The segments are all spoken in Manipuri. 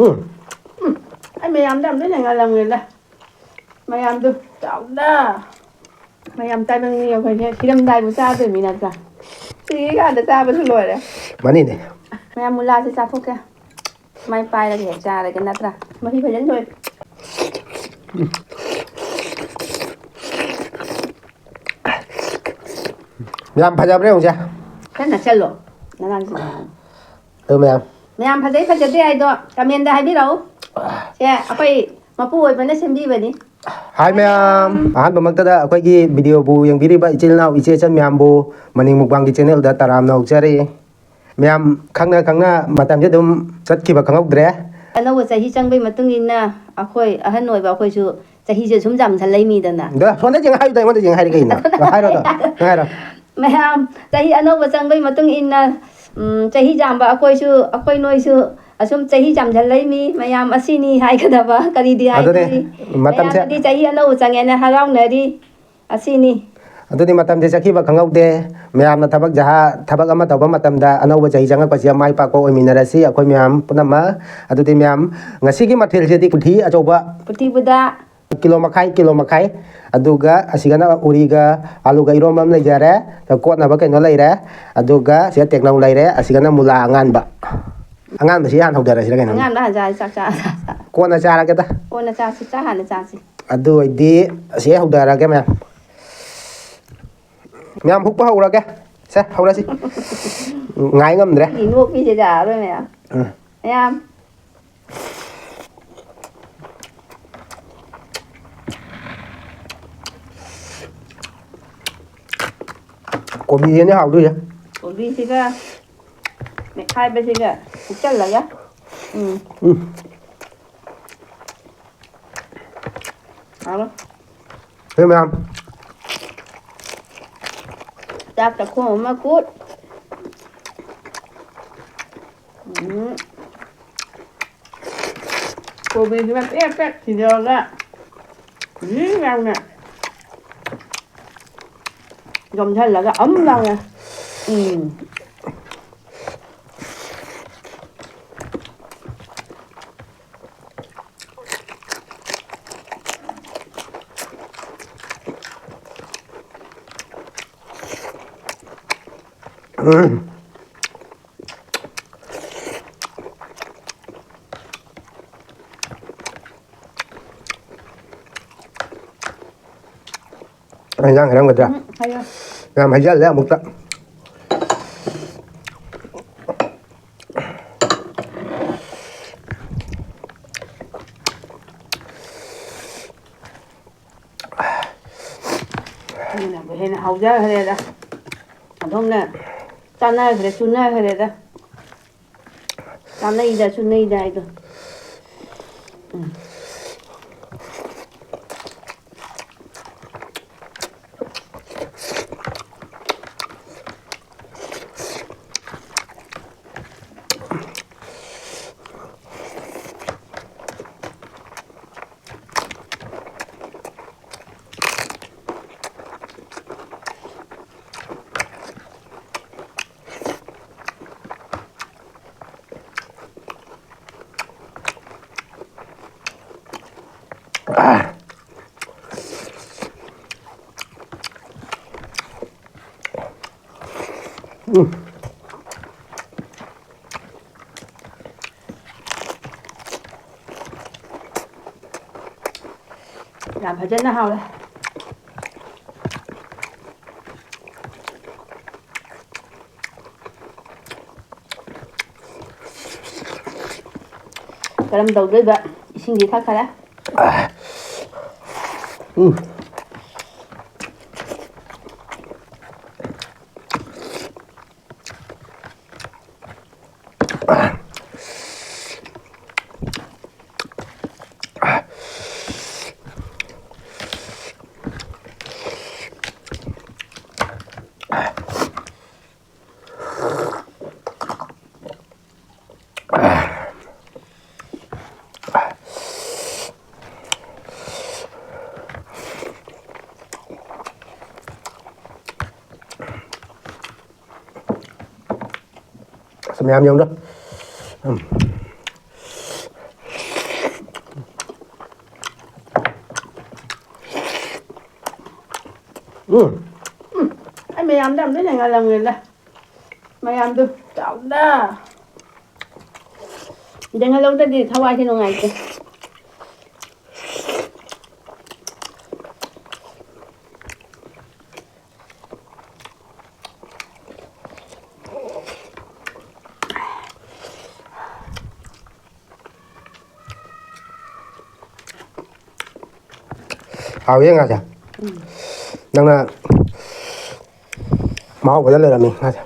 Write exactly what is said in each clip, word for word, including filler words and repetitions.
ꯎꯝ꯫ ꯑꯩ ꯃꯌꯥꯝꯗ ꯑꯝꯇ ꯌꯦꯡꯍꯜꯂꯝꯒꯦꯗ꯫ ꯃꯌꯥꯝꯗꯨ ꯆꯥꯎꯗ꯫ ꯃꯌꯥꯝ ꯆꯥꯅꯤꯡꯉꯤ ꯑꯩꯈꯣꯏꯁꯦ꯫ ꯁꯤꯔꯝꯗꯥꯏꯕꯨ ꯆꯥꯗꯣꯏꯃꯤ ꯅꯠꯇ꯭ꯔꯥ? ꯁꯤꯒꯤ ꯀꯥꯟꯗ ꯆꯥꯕꯁꯨ ꯂꯣꯏꯔꯦ꯫ ꯃꯥꯅꯤꯅꯦ꯫ ꯃꯌꯥꯝ ꯃꯨꯂꯥꯁꯦ ꯆꯥꯊꯣꯛꯀꯦ꯫ ꯃꯥꯏ ꯄꯥꯏꯔꯒ ꯍꯦꯛ ꯆꯥꯔꯒꯦ ꯅꯠꯇ꯭ꯔꯥ? ꯃꯍꯤ ꯐꯖꯅ ꯊꯣꯛꯑꯦ꯫ ꯌꯥꯝ ꯐꯖꯕ꯭ꯔꯥ ꯌꯦꯡꯉꯨꯁꯦ꯫ ꯈꯔ ꯅꯛꯁꯜꯂꯣ꯫ ꯅꯅꯥꯛꯁꯤꯗ꯫ ꯑꯗꯨ ꯃꯌꯥꯝ꯫ ꯃꯌꯥꯝ ꯐꯖꯩ ꯐꯖꯗꯦ ꯍꯥꯏꯗꯣ comment ꯍꯥꯏꯕꯤꯔꯛꯎ꯫ ꯁꯦ ꯑꯩꯈꯣꯏ ꯃꯄꯨ ꯑꯣꯏꯕꯅ ꯁꯦꯝꯕꯤꯕꯅꯤ꯫ ꯍꯥꯏ ꯃꯌꯥꯝ, ꯑꯍꯥꯟꯕꯃꯛꯇꯗ ꯑꯩꯈꯣꯏꯒꯤ video ꯕꯨ ꯌꯦꯡꯕꯤꯔꯤꯕ ꯏꯆꯤꯜ ꯏꯅꯥꯎ ꯏꯆꯦ ꯏꯆꯟ ꯃꯌꯥꯝꯕꯨ ꯃꯅꯤꯡ ꯃꯨꯛꯕꯥꯡꯒꯤ channel ꯗ ꯇꯔꯥꯝꯅ ꯑꯣꯛꯆꯔꯤ꯫ ꯃꯌꯥꯝ ꯈꯪꯅ ꯈꯪꯅ ꯃꯇꯝꯁꯦ ꯑꯗꯨꯝ ꯆꯠꯈꯤꯕ ꯈꯪꯍꯧꯗ꯭ꯔꯦ꯫ ꯑꯅꯧꯕ ꯆꯍꯤ ꯆꯪꯕꯒꯤ ꯃꯇꯨꯡ ꯏꯟꯅ ꯑꯩꯈꯣꯏ ꯑꯍꯟ ꯑꯣꯏꯕ ꯑꯩꯈꯣꯏꯁꯨ ꯆꯍꯤꯁꯦ ꯁꯨꯝ ꯌꯥꯝꯁꯜꯂꯛꯏꯃꯤꯗꯅ꯫ ꯑꯗꯣ ꯁꯣꯝꯗ ꯌꯦꯡꯉ ꯍꯥꯏꯌꯨꯗ, ꯑꯩꯉꯣꯟꯗ ꯌꯦꯡꯉ ꯍꯥꯏꯔꯦ ꯀꯩꯅꯣ? ꯍꯥꯏꯔꯣ ꯑꯗꯣ, ꯅꯪ ꯍꯥꯏꯔꯣ꯫ ꯃꯌꯥꯝ ꯆꯍꯤ ꯑꯅꯧꯕ ꯆꯪꯕꯒꯤ ꯃꯇꯨꯡ ꯏꯟꯅ, ꯎꯝ, ꯆꯍꯤ ꯌꯥꯝꯕ ꯑꯩꯈꯣꯏꯁꯨ, ꯑꯩꯈꯣꯏ ꯅꯣꯏꯁꯨ ꯑꯁꯨꯝ ꯆꯍꯤ ꯌꯥꯝꯁꯜꯂꯛꯏꯃꯤ꯫ ꯃꯌꯥꯝ ꯑꯁꯤꯅꯤ ꯍꯥꯏꯒꯗꯕ, ꯀꯔꯤꯗꯤ ꯑꯗꯨꯅꯦ, ꯍꯥꯏꯗꯣꯔꯤ? ꯃꯇꯝꯁꯦ ꯃꯌꯥꯝꯅꯗꯤ ꯆꯍꯤ ꯑꯅꯧꯕ ꯆꯪꯉꯦꯅ ꯍꯔꯥꯎꯅꯔꯤ꯫ ꯑꯁꯤꯅꯤ꯫ ꯑꯗꯨꯗꯤ ꯃꯇꯝꯁꯦ ꯆꯠꯈꯤꯕ ꯈꯪꯍꯧꯗꯦ꯫ ꯃꯌꯥꯝꯅ ꯊꯕꯛ ꯖꯍꯥ, ꯊꯕꯛ ꯑꯃ ꯇꯧꯕ ꯃꯇꯝꯗ ꯑꯅꯧꯕ ꯆꯍꯤ ꯆꯪꯉꯛꯄꯁꯤꯗ ꯃꯥꯏ ꯄꯥꯛꯄ ꯑꯣꯏꯃꯤꯟꯅꯔꯁꯤ ꯑꯩꯈꯣꯏ ꯃꯌꯥꯝ ꯄꯨꯝꯅꯃꯛ꯫ ꯑꯗꯨꯗꯤ ꯃꯌꯥꯝ, ꯉꯁꯤꯒꯤ ꯃꯊꯦꯜꯁꯤꯗꯤ ꯀꯨꯊꯤ ꯑꯆꯧꯕ꯫ ꯀꯨꯊꯤꯕꯨꯗ꯫ ꯀꯤꯂꯣ ꯃꯈꯥꯏ, ꯀꯤꯂꯣ ꯃꯈꯥꯏ꯫ ꯑꯗꯨꯒ ꯑꯁꯤꯒꯅ ꯎꯔꯤꯒ ꯑꯂꯨꯒ ꯏꯔꯣꯝꯕ ꯑꯃ ꯂꯩꯖꯔꯦ꯫ ꯀꯣꯠꯅꯕ ꯀꯩꯅꯣ ꯂꯩꯔꯦ꯫ ꯑꯗꯨꯒ ꯁꯤꯗ ꯇꯦꯛꯅꯧ ꯂꯩꯔꯦ꯫ ꯑꯁꯤꯒꯅ ꯃꯨꯂꯥ ꯑꯉꯥꯟꯕ꯫ ꯑꯉꯥꯟꯕꯁꯤ ꯍꯥꯟꯅ ꯍꯧꯊꯔꯁꯤꯔ ꯀꯩꯅꯣ? ꯑꯉꯥꯟꯕ ꯍꯥꯟꯅ ꯆꯥꯔꯁꯤ, ꯆꯥꯛ ꯆꯥ-, ꯆꯥ-, ꯆꯥ-, ꯀꯣꯟꯅ ꯆꯥꯔꯒꯦꯗ꯫ ꯀꯣꯟꯅ ꯆꯥꯁꯤ, ꯆꯥꯛ ꯍꯥꯟꯅ ꯆꯥꯁꯤ꯫ ꯑꯗꯨ ꯑꯣꯏꯗꯤ ꯑꯁꯤ ꯍꯧꯊꯔꯒꯦ ꯃꯌꯥꯝ꯫ ꯃꯌꯥꯝ ꯍꯨꯛꯄ ꯍꯧꯔꯒꯦ꯫ ꯁꯦ, ꯍꯧꯔꯁꯤ꯫ ꯉꯥꯏ ꯉꯝꯗ꯭ꯔꯦ꯫ ꯅꯣꯛꯄꯤꯁꯦ ꯌꯥꯔꯔꯣꯏ ꯃꯌꯥꯝ꯫ ꯎꯝ꯫ ꯃꯌꯥꯝ꯫ ꯀꯣꯕꯤꯁꯤꯅꯦ ꯍꯥꯎꯗꯣꯏꯁꯦ꯫ ꯀꯣꯕꯤꯁꯤꯒ ꯃꯦꯠꯈꯥꯏꯕꯁꯤꯒ ꯍꯨꯛꯆꯜꯂꯒ꯫ ꯎꯝ꯫ ꯎꯝ꯫ ꯍꯥꯎꯔꯦ꯫ ꯁꯤ ꯃꯌꯥꯝ꯫ ꯆꯥꯛ ꯆꯥꯛꯈꯣꯝ ꯑꯃ ꯀꯨꯠ꯫ ꯎꯝ꯫ ꯀꯣꯕꯤꯁꯤꯃ ꯄꯦꯠ ꯄꯦꯠ ꯊꯤꯟꯖꯤꯜꯂꯒ ꯖꯤꯡ ꯂꯥꯎꯅ ꯌꯣꯝꯁꯤꯜꯂꯒ ꯑꯝ ꯂꯥꯎꯅ꯫ ꯎꯝ꯫ ꯏꯟꯖꯥꯡ ꯍꯥꯏꯔꯝꯒꯗ꯭ꯔꯥ? ꯎꯝ, ꯍꯥꯏꯌꯣ꯫ ꯌꯥꯝ ꯍꯩꯖꯜꯂꯦ ꯑꯃꯨꯛꯇ꯫ ꯁꯤꯅꯕꯨ ꯍꯦꯟꯅ ꯍꯥꯎꯖꯈ꯭ꯔꯦꯗ꯫ ꯑꯗꯨꯝꯅ ꯆꯥꯟꯅꯈ꯭ꯔꯦ, ꯆꯨꯅꯈ꯭ꯔꯦꯗ꯫ ꯆꯥꯅꯩꯗ, ꯆꯨꯅꯩꯗ ꯍꯥꯏꯗꯣ꯫ ꯎꯝ꯫ ꯎꯝ꯫ ꯌꯥꯝ ꯐꯖꯅ ꯍꯥꯎꯔꯦ꯫ ꯀꯔꯝ ꯇꯧꯗꯣꯏꯕ? ꯏꯁꯤꯡꯗꯤ ꯊꯛꯈꯔꯦ꯫ ꯎꯝ꯫ ꯑꯁ, ꯃꯌꯥꯝ ꯌꯦꯡꯉꯨꯗ꯫ ꯎꯝ꯫ ꯎꯝ꯫ ꯎꯝ꯫ ꯑꯩ ꯃꯌꯥꯝꯗ ꯑꯝꯇ ꯌꯦꯡꯍꯜꯂꯝꯒꯦꯗ꯫ ꯃꯌꯥꯝꯗꯨ ꯆꯥꯎꯗ꯫ ꯌꯦꯡꯍꯜꯍꯧꯗꯗꯤ ꯊꯋꯥꯏꯁꯦ ꯅꯨꯡꯉꯥꯏꯇꯦ꯫ ꯍꯥꯎꯋꯦ ꯉꯥꯁꯦ꯫ ꯎꯝ꯫ ꯅꯪꯅ ꯃꯍꯥꯎ ꯐꯖꯅ ꯂꯩꯔꯝꯃꯤ ꯉꯥꯁꯦ꯫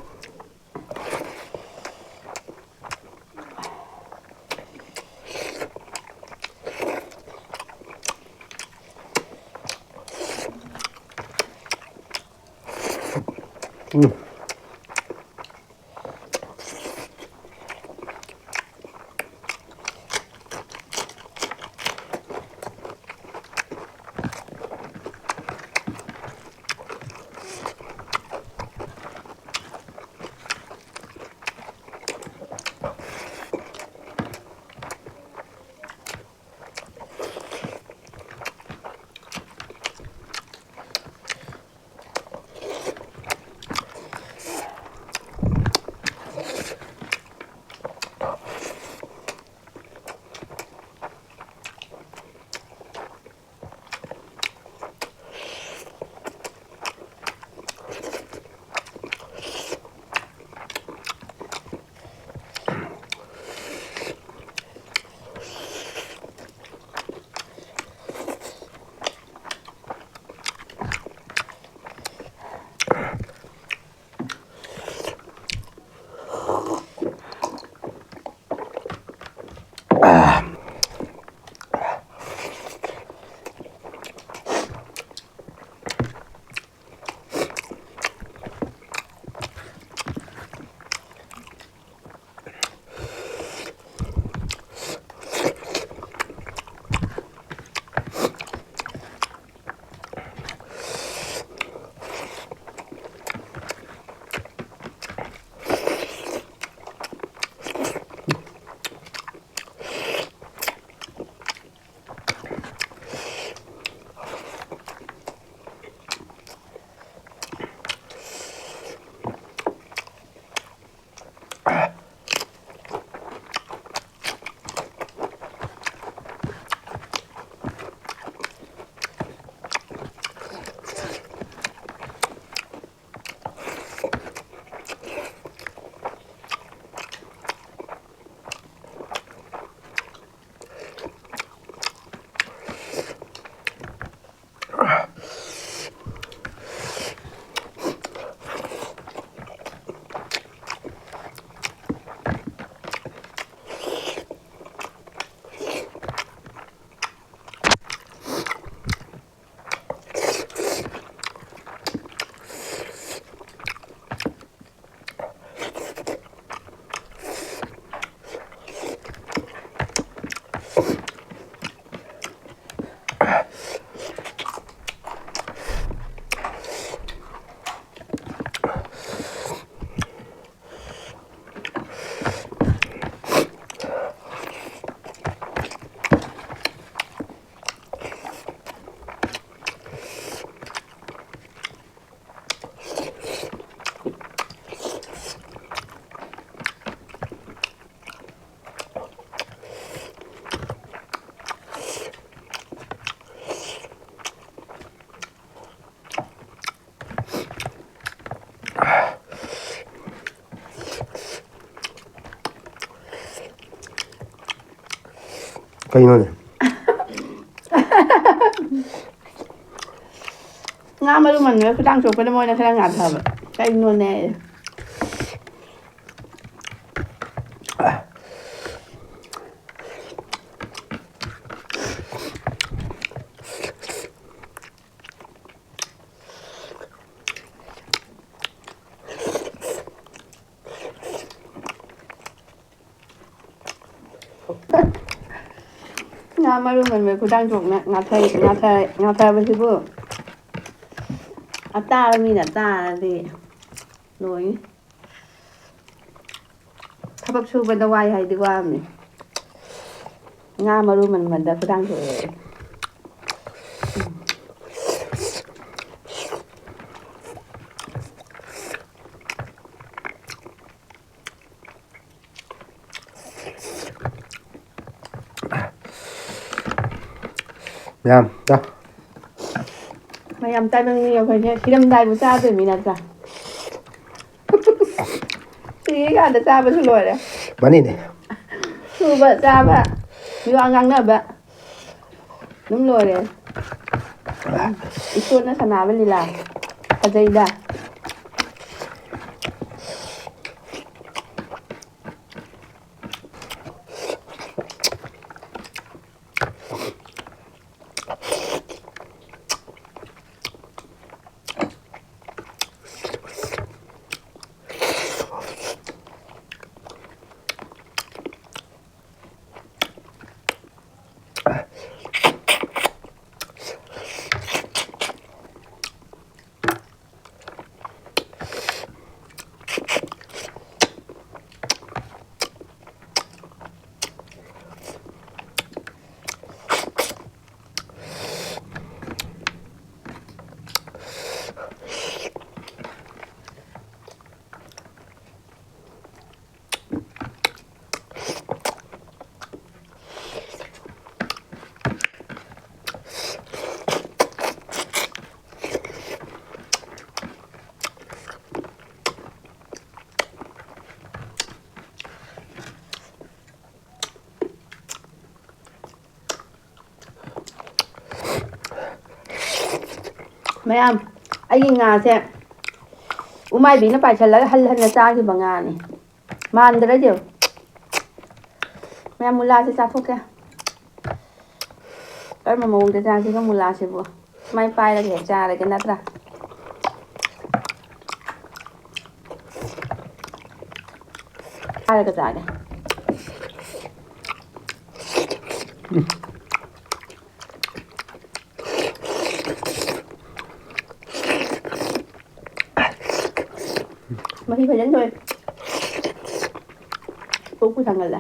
ꯎꯝ꯫ ꯀꯩꯅꯣꯅꯦ? ꯉꯥ ꯃꯔꯨ ꯃꯟꯕ ꯈꯨꯗꯥꯡ ꯆꯣꯛꯄꯗ ꯃꯣꯏꯅ ꯈꯔ ꯉꯥꯊꯕ꯫ ꯀꯩꯅꯣꯅꯦ? ꯉꯥ ꯃꯔꯨ ꯃꯟꯕ ꯈꯨꯗꯥꯡ ꯆꯣꯛꯅ ꯉꯥꯊꯩ, ꯉꯥꯊꯩ, ꯉꯥꯊꯕꯁꯤꯕꯨ ꯑꯇꯥꯕ ꯃꯤꯅ ꯇꯥꯔꯗꯤ ꯂꯣꯏꯅꯤ꯫ ꯊꯕꯛ ꯁꯨꯕꯗ ꯋꯥꯏ ꯍꯥꯏꯗꯤ ꯋꯥꯕꯅꯤ꯫ ꯉꯥ ꯃꯔꯨ ꯃꯟꯕꯗ ꯈꯨꯗꯥꯡ ꯆꯣꯛꯑꯦ꯫ ꯃꯌꯥꯝ ꯆꯥ꯫ ꯃꯌꯥꯝ ꯆꯥꯅꯤꯡꯉꯤ ꯑꯩꯈꯣꯏꯁꯦ꯫ ꯁꯤꯔꯝꯗꯥꯏꯕꯨ ꯆꯥꯗꯣꯏꯅꯤ ꯅꯠꯇ꯭ꯔꯥ? ꯁꯤꯔꯀꯥꯟꯗ ꯆꯥꯕꯁꯨ ꯂꯣꯏꯔꯦ꯫ ꯃꯥꯅꯤꯅꯦ꯫ ꯁꯨꯕ ꯆꯥꯕ ꯃꯤꯋꯥ ꯉꯥꯡꯅꯕ ꯑꯗꯨꯝ ꯂꯣꯏꯔꯦ꯫ ꯏꯁꯣꯔꯅ ꯁꯥꯟꯅꯕ ꯂꯤꯂꯥ ꯐꯖꯩꯗ꯫ ꯃꯌꯥꯝ, ꯑꯩꯒꯤ ꯉꯥꯁꯦ ꯎꯃꯥꯏꯕꯤꯅ ꯄꯥꯏꯁꯜꯂꯒ ꯍꯜ ꯍꯟꯅ ꯆꯥꯈꯤꯕ ꯉꯥꯅꯤ꯫ ꯃꯥꯟꯗ꯭ꯔꯗꯤ ꯌꯦꯡꯉꯨ꯫ ꯃꯌꯥꯝ, ꯃꯨꯂꯥꯁꯦ ꯆꯥꯊꯣꯛꯀꯦ꯫ ꯀꯔꯝꯕ ꯃꯑꯣꯡꯗ ꯆꯥꯁꯤꯒ ꯃꯨꯂꯥꯁꯤꯕꯨ? ꯁꯨꯃꯥꯏꯅ ꯄꯥꯏꯔꯒ ꯍꯦꯛ ꯆꯥꯔꯒꯦ ꯅꯠꯇ꯭ꯔꯥ? ꯄꯥꯏꯔꯒ ꯆꯥꯒꯦ꯫ ꯃꯍꯤ ꯐꯖꯅ ꯊꯣꯛꯑꯦ꯫ ꯄꯨꯛꯄꯨ ꯊꯟꯒꯠꯂꯦ꯫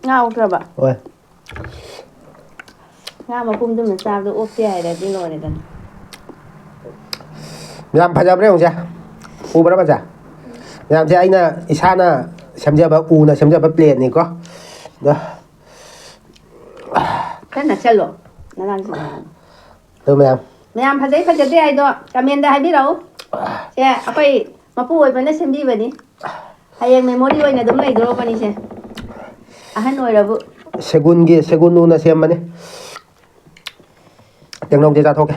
ꯉꯥ ꯑꯣꯛꯇ꯭ꯔꯕ? ꯍꯣꯏ꯫ ꯉꯥ ꯃꯄꯨꯝꯗꯨꯃ ꯆꯥꯕꯗ ꯑꯣꯛꯇꯦ ꯍꯥꯏꯔꯗꯤ ꯂꯣꯏꯔꯦꯗꯅ꯫ ꯌꯥꯝ ꯐꯖꯕ꯭ꯔꯥ ꯌꯦꯡꯉꯨꯁꯦ꯫ ꯎꯕ꯭ꯔꯥ ꯃꯆꯥ? ꯃꯌꯥꯝꯁꯦ ꯑꯩꯅ ꯏꯁꯥꯅ ꯁꯦꯝꯖꯕ, ꯎꯅ ꯁꯦꯝꯖꯕ ꯄ꯭ꯂꯦꯠꯅꯤꯀꯣ꯫ ꯑꯗꯣ ꯈꯔ ꯅꯛꯁꯜꯂꯣ, ꯅꯅꯥꯛꯁꯤꯗ꯫ ꯑꯗꯣ ꯃꯌꯥꯝ꯫ ꯃꯌꯥꯝ ꯐꯖꯩ ꯐꯖꯗꯦ ꯍꯥꯏꯗꯣ comment ꯍꯥꯏꯕꯤꯔꯛꯎ꯫ ꯁꯦ ꯑꯩꯈꯣꯏ ꯃꯄꯨ ꯑꯣꯏꯕꯅ ꯁꯦꯝꯕꯤꯕꯅꯤ꯫ ꯍꯌꯦꯡ memory ꯑꯣꯏꯅ ꯑꯗꯨꯝ ꯂꯩꯗꯣꯔꯕꯅꯤꯁꯦ꯫ ꯑꯍꯟ ꯑꯣꯏꯔꯕꯨ꯫ ꯁꯦꯒꯨꯟꯒꯤ, ꯁꯦꯒꯨꯟ ꯎꯅ ꯁꯦꯝꯕꯅꯤ꯫ ꯇꯦꯡꯅꯧꯁꯦ ꯆꯥꯊꯣꯛꯀꯦ꯫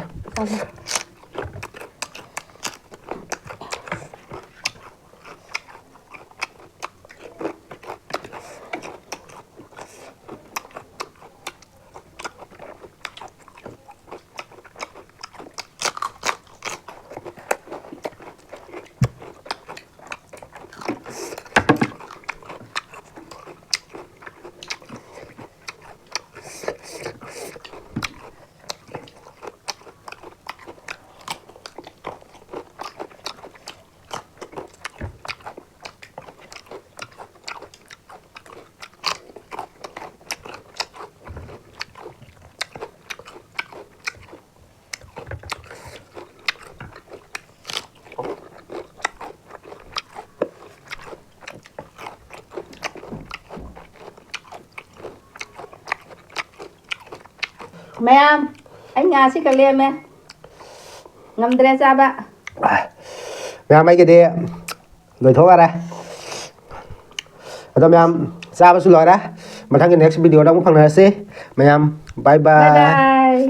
ꯃꯌꯥꯝ, ꯑꯩ ꯉꯥꯁꯤ ꯈꯛ ꯂꯦꯝꯃꯦ꯫ ꯉꯝꯗ꯭ꯔꯦ ꯆꯥꯕ꯫ ꯃꯌꯥꯝ, ꯑꯩꯒꯤꯗꯤ ꯂꯣꯏꯊꯣꯛꯈꯔꯦ꯫ ꯑꯗꯣ ꯃꯌꯥꯝ, ꯆꯥꯕꯁꯨ ꯂꯣꯏꯔꯦ꯫ ꯃꯊꯪꯒꯤ next video ꯗ ꯑꯃꯨꯛ ꯐꯪꯅꯔꯁꯤ ꯃꯌꯥꯝ꯫ Bye bye. Bye bye.